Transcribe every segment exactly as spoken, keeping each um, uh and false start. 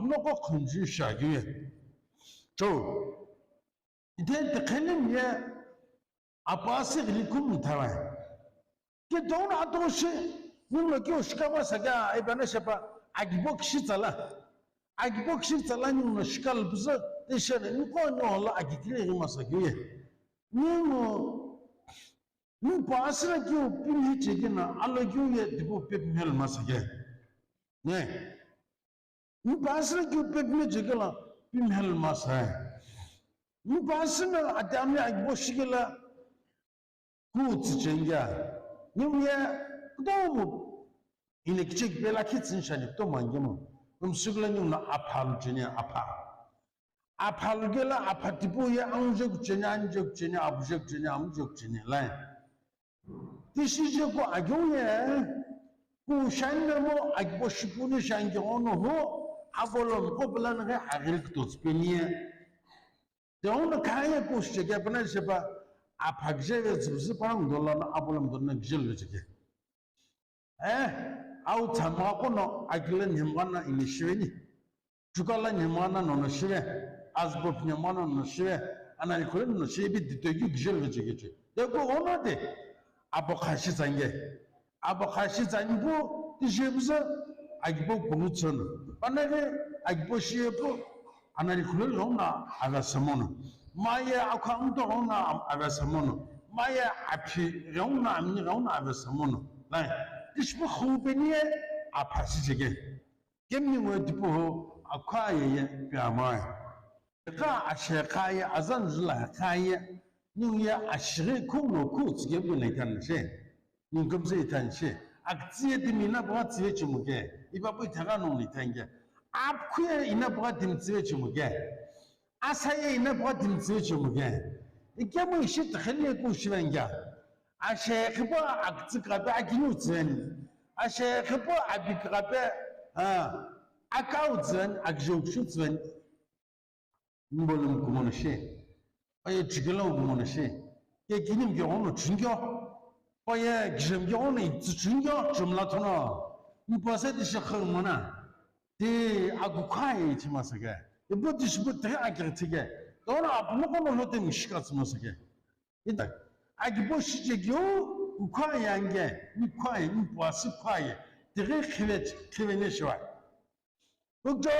Noko khunju shiaghi ye. Cho. Ite tekheni ye apasi ghili khumu thawe. Ke dona atoshi, ninguno keu shikama sakya, ibana shepa, agibo kishi tsala. Agibo kishi tsala ninguno shikal buzo, teshene, niko nyo hola agikile ghima sakyo ye. Ningu, nu pa asira keu pimhi chekina, alo keu ye dibo pep mel masake. Ne. Mipasü keu pepime chekela pimhel masai. Mipasü na atami agibo shikela kutsi chengya. Nimu ye kutomo ine kichek pela kitsin shani kutomo angemo. Kumsukla nimu na aphalu chenya apha. Aphalu kela apha tipu ye anje kuchenya, anje kuchenya, abuje kuchenya, amuje kuchenya lai. Tishi je ko agyo ye, ku shanne mo agibo shipuni shange ono ho, abolom ko plan ge agil kto spenie. Te ono kaya ko shege bana sheba, apha gje ve zubzi pa ndo la na abolom do na gje lo jege. Eh, au tsama ko no agile nyemgana ini shiveni. Chukala nyemana nono shive, azbop nyemana nono shive, analikhule nono shive, ipi dito yu gijel veche geche. Deko ono de, abo khashi zange. Abo khashi zangbu, tishebuza, agibo kunu tsono. Panage, agibo shiyepo, analikhule lona aga samono. Maye akhamto lona aga samono. Maye aphi lona amni lona aga samono. Lai, tishbu khubeniye, aphashi zege. Kemni ngo tipu ho akha ye ye pyamai. Ka ashe kha ye azan zula kha ye. Nung ye ashiri khu no khu tsige bu ne kan she. Nung kum se itan she. Ak tsiye ti mina ba tsiye chimuke. Iba bu itaga no ni tange. Ap khu ye ina ba tim tsiye chimuke. Asa ye ina ba tim tsiye chimuke. Ikemu ishi tkhani ku shivanga. Ashe khipa ak tsika ba akinu tseni. Ashe khipo abikighape, ah, akau tsüveni, akijeu kushu tsüveni. Mbolum kumono shi. Oye chikilo kumono shi. Ye kinim ke ono chingyo. Oye kijem ke ono itsu chingyo, chumla thono. Mpase ti shekhe mona. Ti akukhai chimasake. Ibo ti shibo te akirtike. Tono apno kono lote mishika tsmasake. Ita, agibo shije keu, kukha yange, mikha ye, mipuasi kha ye, tighi khive, khive ne shiva. Ukjo,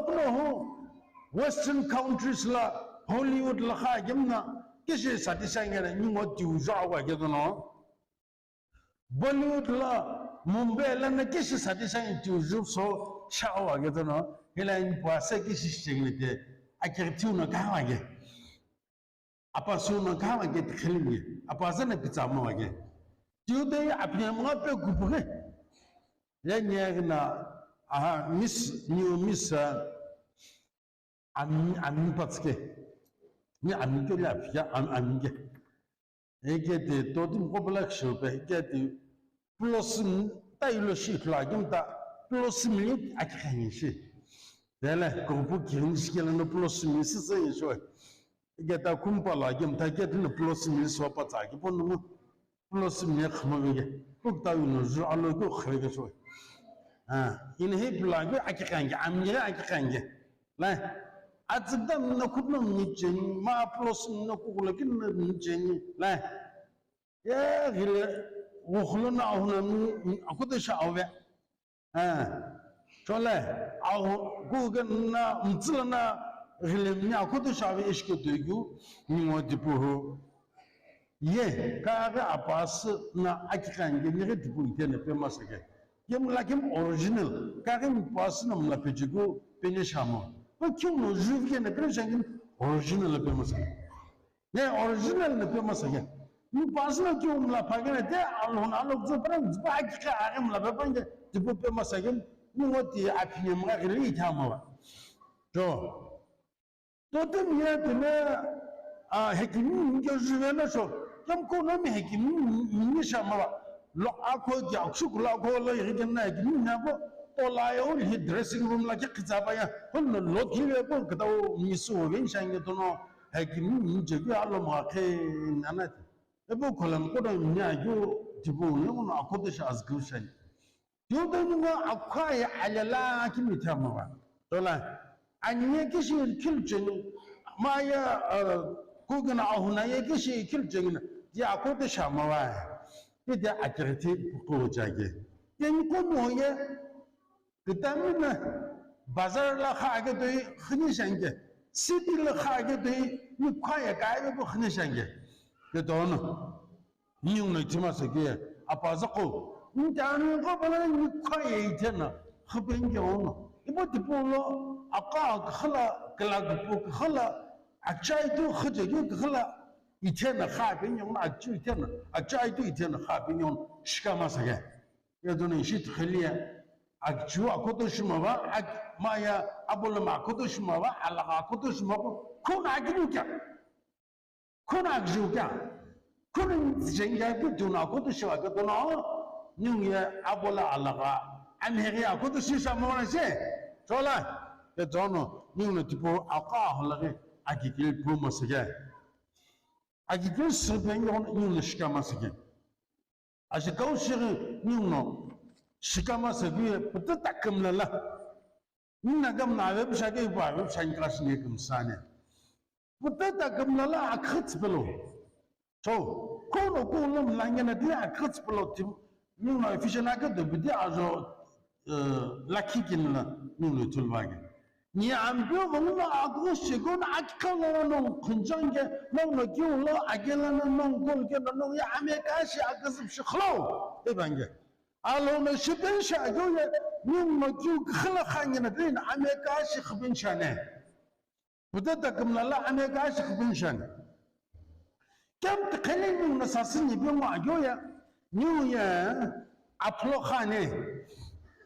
puno hu, Western countries la, Hollywood la kha gemna, kishi sati sangere, ningo tiu jo awa gedono. Bollywood la, Mumbai la na kishi sati sangi tiu jo so, sha awa gedono, hila mipuasi kishi shengete, akirtiu na kha ge. Apa suna kama ke tikhelimi, apa sana pizza mo ke. Tiu de apni mga pe kupure. Ya nya na, aha, Miss, new Miss, ah, ami, ami patske. Ni ami ke la pia, ami, ami ke. Eke te to tim ko black show pe, eke te plus ta ilo shi la kim ta plus minute akhangi shi. Tele ko pu kirin shi ke la no plus minute se se shi. Geta kumpa la gem ta geta no plus mi so pa tsa ki pon no plus mi khama mi ge. Kuk ta yu no ju alo ko khre ge so. Ah, in he pla ge aki kange, am ge aki kange. La. Atsik da no kut no mi chen, ma plus no ku la kin no mi chen. La. Ye gile wo khlo na ho na mi akude sha ave. Eh, chole, aho, ku gana, mtsila na, ghilem ni akhoto shave ishke doigyu, ningo tipu hu. Ye, kaghe apasi na akikange, nighe tipu itene pe masake. Ye mla kim original, kaghe mpasi na mla pejigu, pene shamo. Ko kim no juv gene, pene shangin original pe masake. Ne original ne pe masake. Ni personal ki umla pagene te alhon alok zo pran zba ki ka are mla pe pange tipo pe masake. Ni ngoti aphi ne mga gili ithama ba. To. To te mi ya te me a hekimi nge juve na so. Kam ko no mi hekimi ni shama ba. Lo ako ki akshu kula ko lo yiri na hekimi na ko. To la yo hi dressing room la ki khitsa ba ya. Ko no lo ki ve ko kta o mi su ve shange to no. Hekimi ni jeghi alo mgha khe nana ti. Ebo kholam kodo nya gyo tibo ne kono akodo sha azgil shani. Yodo nunga akwa ya alala kimi thamara. Tola, anye kishi khilu cheni, maya, uh, kugina ahuna ye kishi khilu cheni, ya akoto shamawa. Ti de akiriti puku chage. Yeni komo ye, kitamina bazar la kha age toi khini shange, city la kha age toi ni khaya ka age ko khini shange. Ke dono. Ningu no ithima saki, apa zako, nta ningu ko bala ni khaya ithena, khapenge ono. Ibo tipolo, aka khala, kala kupo khala, achai tu khaje tu khala, ithena khapenge ono, achu ithena, achai tu ithena khapenge ono, shikama saki. Ya dono ishi tkhaliya, achu akoto shimava, ak-, maya, abolama akoto shimava, alaga akoto shimava, khona akinuka. Khona akju kya? Khona jenga ke duna ko tu shiva ke dono, ningu ye abola alaga, amheghi ako tu shisha mona she, chola, ke dono, ningu no tipo aka holage, akikil pu masage. Akikil sirpe ningu no shika masage. Ashi kau shiri ningu no shika masage, puta takam lala. Nina kam na vep shake pa vep shan class ne kam sane. Puta takam lala akhats pelo. So, kono ko lom langena dia akhats pelo tim. Ningu no efficient ake do bidi ajo, eh, lucky kin la ningu no tulvage. Ni ampio vong lo ako shikon akka lo no khunjange, no no kiu lo agela no no kol ke no no ya ame kashi akasip shikhlo. Ebange. Alo no shipen sha agyo ye, ningu no kiu khala khangena din ame kashi khben shane. Puta takam lala ame kashi khben shane. Kem tkhele ningu no sasini be ngo agyo ye, ningu ye aplo khane.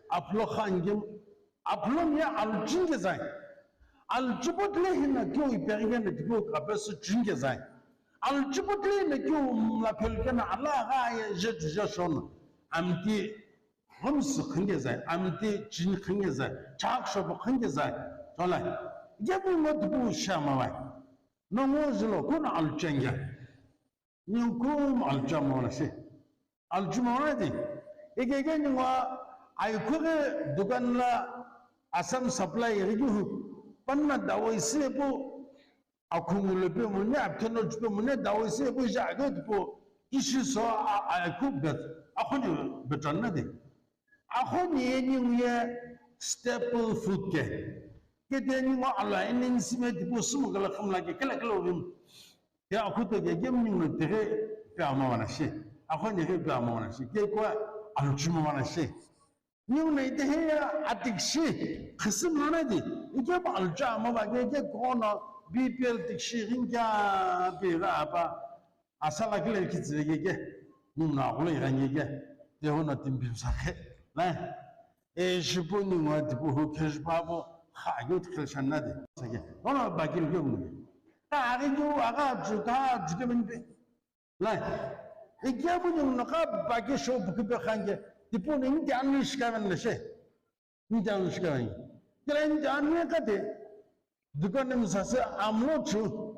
Aplo khan gem, aplo ye aluchin ke zai. Aluchipotle hina kiu ipegene kiu kapesu chin ke zai. Aluchipotle hina kiu mla phelkena ala ga ye je je shon. Amti Hums khinge zai, amti chin khinge zai, chak shop khinge zai. Tolai. Yebu ngo dubu shama wai. No ngo zilo kuna aluchenge. Ni kum alucha mona shi. Aluchu mona di. Ege ge ni ngo ai khuge dukan la Assam supply ri hu. Panna dawai se bu Akhungu lo pe mune, aptheno chupe mune, dawo ise pu ja age tipo, ishi so a, a, aku bet, akhuni betran na de. Akhuni ye ningu ye staple food ke. Kete ningu ala inin sime tipo sumu kala khamla ke kala kala rim. Ya akhuto ke gem ningu tere pe ama wana shi. Akhuni ke pe ama wana shi. Ke kwa aluchuma wana shi. Ningu no ite heya atikshi, khisim lana di, ike ba alcha ma ba ke, ke kono B P L tikshi rinka pe ra apa, asala kile kitsire ke ke, ningu no akulo iran ke ke, te hono timbim sakhe, la, e shipu ningu atipu hu kesh babo, kha yu tkhel shanna di, sake, kono ba kil ke mu. Ka ari ju, aga ju, ka ju ke min pe. Lai, ikiya bu ningu no ka baki show buki be khange, tipu ni nti anu shikaven na she. Nti anu shikaven. Kila nti anu ka de, dukan ni sase amlo chu,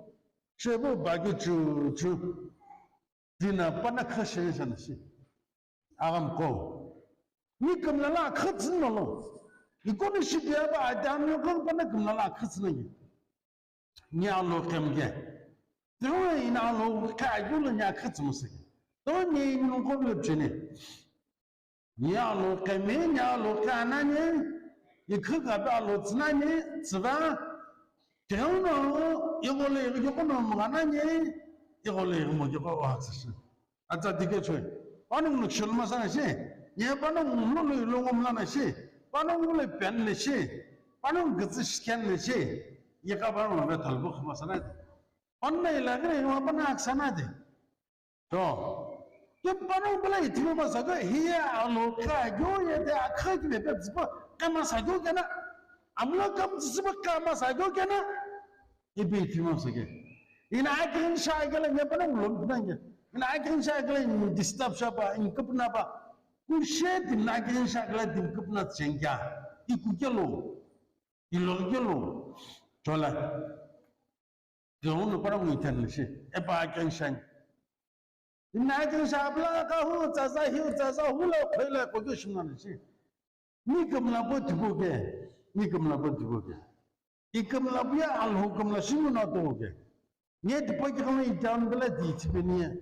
shebu baki chu, chu. Dina pana khashe sana shi. Agam ko. Ni kamla la khatsin no lo. Iko ni shi biya ba adam yo kan pana kamla la khatsin na. Ni alo kemge. Tewe ina alo ka yulu nya khatsu musike. Tewe ni inu ko le chene. Ni alo keme, ni alo kana ni. Ikhu ka ba alo tsina ni, tsiva. Tewe no, igole, igole no mwana ni, igole mo igole o hatsishin. Atsa dike choi. Panung nuk shol masana shi. Nye panung mulu lu ilungu mlana shi. Panung mulu pen le shi. Panung gitsi shiken le shi. Ye ka panung be thalbu khama sana. Panna ila gre wa pana aksana de. To. Ke panung bela ithimu masa go hiya alo ka go ye de akha ki be be zipa kama sa go kana. Amlo kam zipa kama sa go kana. Ipi ithima sake. Ina akirin sha akala nya pana ulom pinange. Ina akirin sha akala in disturb sha ba, in kupna ba. Kushe dim na akirin sha akala dim kupna chengya. Iku kelo. Ilo kelo. Chola. Gawno para mu itan shi. Epa akirin sha. Ina akirin sha abla ka hu, zaza hiu, zaza hu la, khoi la, kojo shimna shi. Ni kamla po tipo ke. Ni kümla pa tipau ke. I kümla pu ye Alhou kümla shi ngu no atoghu ke. Nge tipau ke kümla i town bela di tipeni ye.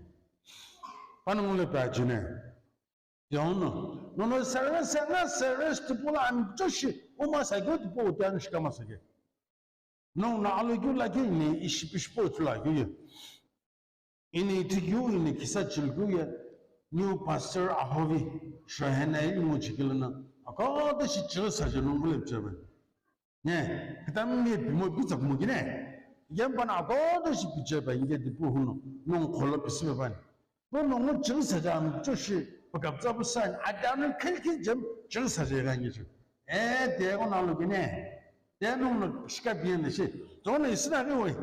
Panongu le pa chine. Tiano. Nono sere senga sere tipau la amchoshi. Uma sa ke tipau tiano shikama sa ke. No na alo keu la ke ni ishi pishpo chula keu ye. Ini ithikeu ini kisa chilukeu ye, new pastor ahovi, shohena ini ngo chikilana, akoda shi chighi saje nungu le pichebe. Ne, kitami nge pimo pitsa kumo kine. Yemba na akoda shi pichebe, nge dipu huno, nung kholo pisibe bani. Bo nungu chighi saje anu choshi, pakapza bu sani, adanu khilki jem, chighi saje ga nge chu. E, de ko na lo kine. Teno no shika piye na shi. Tona isina ke wai.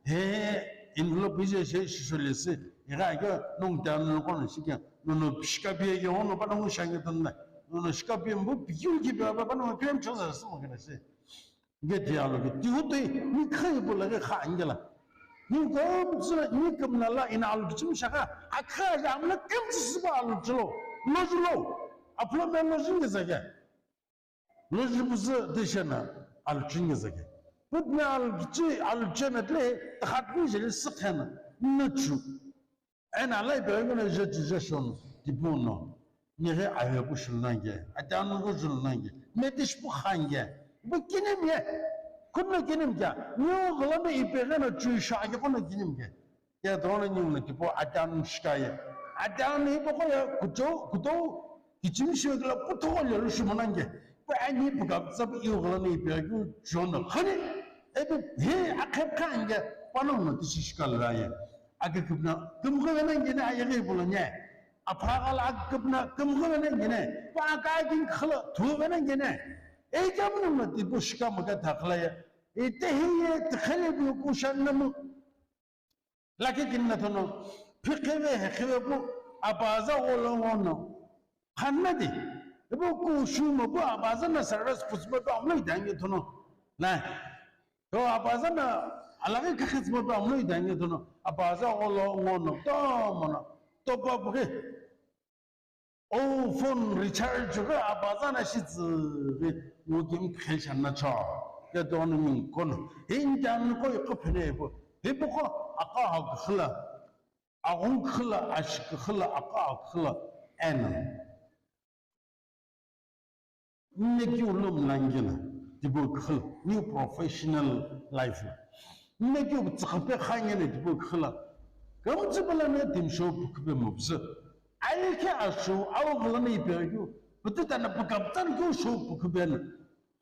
He, envelope je she shisho le se. Ega ke nung tano no kono shika. No no shika piye ke ono pa no shange tan na. No no shika piye mbu piyu ki pa pa no krem chosa se mo kana se. Ge ti alo ke ti hu te ni khai bo la ke kha angela. Ni ko mtsuna ni kamna la ina alo chim shaka. Akha ja amna kam su ba alo chlo. Lo julo. Aplo me lo jin ke za ke. Lo jibuzü tishena aluchi ngezake. Putna aluchi, aluchena tle, takhatni jeli sikhena, nuchu. Ena lai be ngona je je shon, tipuno. Nire ayo ku shulnange, atanu ku shulnange, metish pu khange. Bu kinim ye, kunna kinim kya, nyo gulame ipegena chu sha ke kunna kinim ke. Ye dono nyung na tipo adan shikaye. Adan hi boko ye kuto, kuto kichim shio kila puto le lu shumanange. Ko ani buka sab iu gala ni pe ku jono khani. Ebe he akhep khange pano no tishi shikal raye. Ake kupna kumgo na ngene ayege bolonye. Aphagal akupna kumgo na ngene. Pa ka kin khala tu na ngene. E kam no na tipo shikam ka thakhlaye. E te he ye te khale bu ku shan na mu. Laki kinna thono, phikhive hekhive pu, apaza gholo ngono. Khanna di, ipu ku shu mo pu apaza na saras pusmo pu amlo idangi thono. Lai, to apaza na alagi kakhitsmo pu amlo idangi thono. Apaza gholo ngono, to mono, to pa pu ke. O phone recharge ghi apaza na shi tsü ghi ngo kim khel shan na cha. Ke to no min kono. Hin jan ko ko phene bo. He bo ko aka ha khla. A gon khla, a shi khla, aka ha khla. Eno. Ne ki ulum langina. Tibo khla. New professional life. Ne ki tsakha pe khanya ne tibo khla. Kam tsibala ne tim show pukbe mubzu. Aike asho, au ghalani ipiagyu, putitana pukaptan kyu sho pukubena.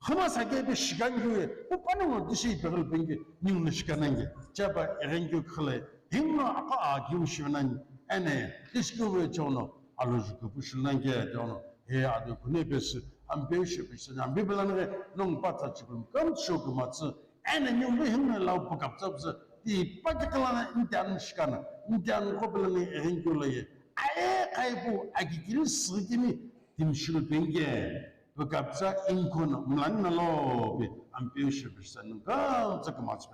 Khama sake be shikan kyu ye, bu panu ngo dishi ipiagyu bengi, nyung na shikanangi. Chaba erengyu khale, himno aka a kyu shinan, ene, dishkyu we chono, alo juku pushinangi chono, he adu kune bes, ambe shi pushinangi, ambe belange, nong patsa chikun, kam sho kumatsu, Ena nyumba himna lau pukaptsapsa, ti pakikalana intian shikana, intian kopelani ehinkyo laye. Ae kaipu akikili sikini timshil penge, pukaptsa inkona mlanna lo pe, ampe shepishsa nunga tsakamatsa.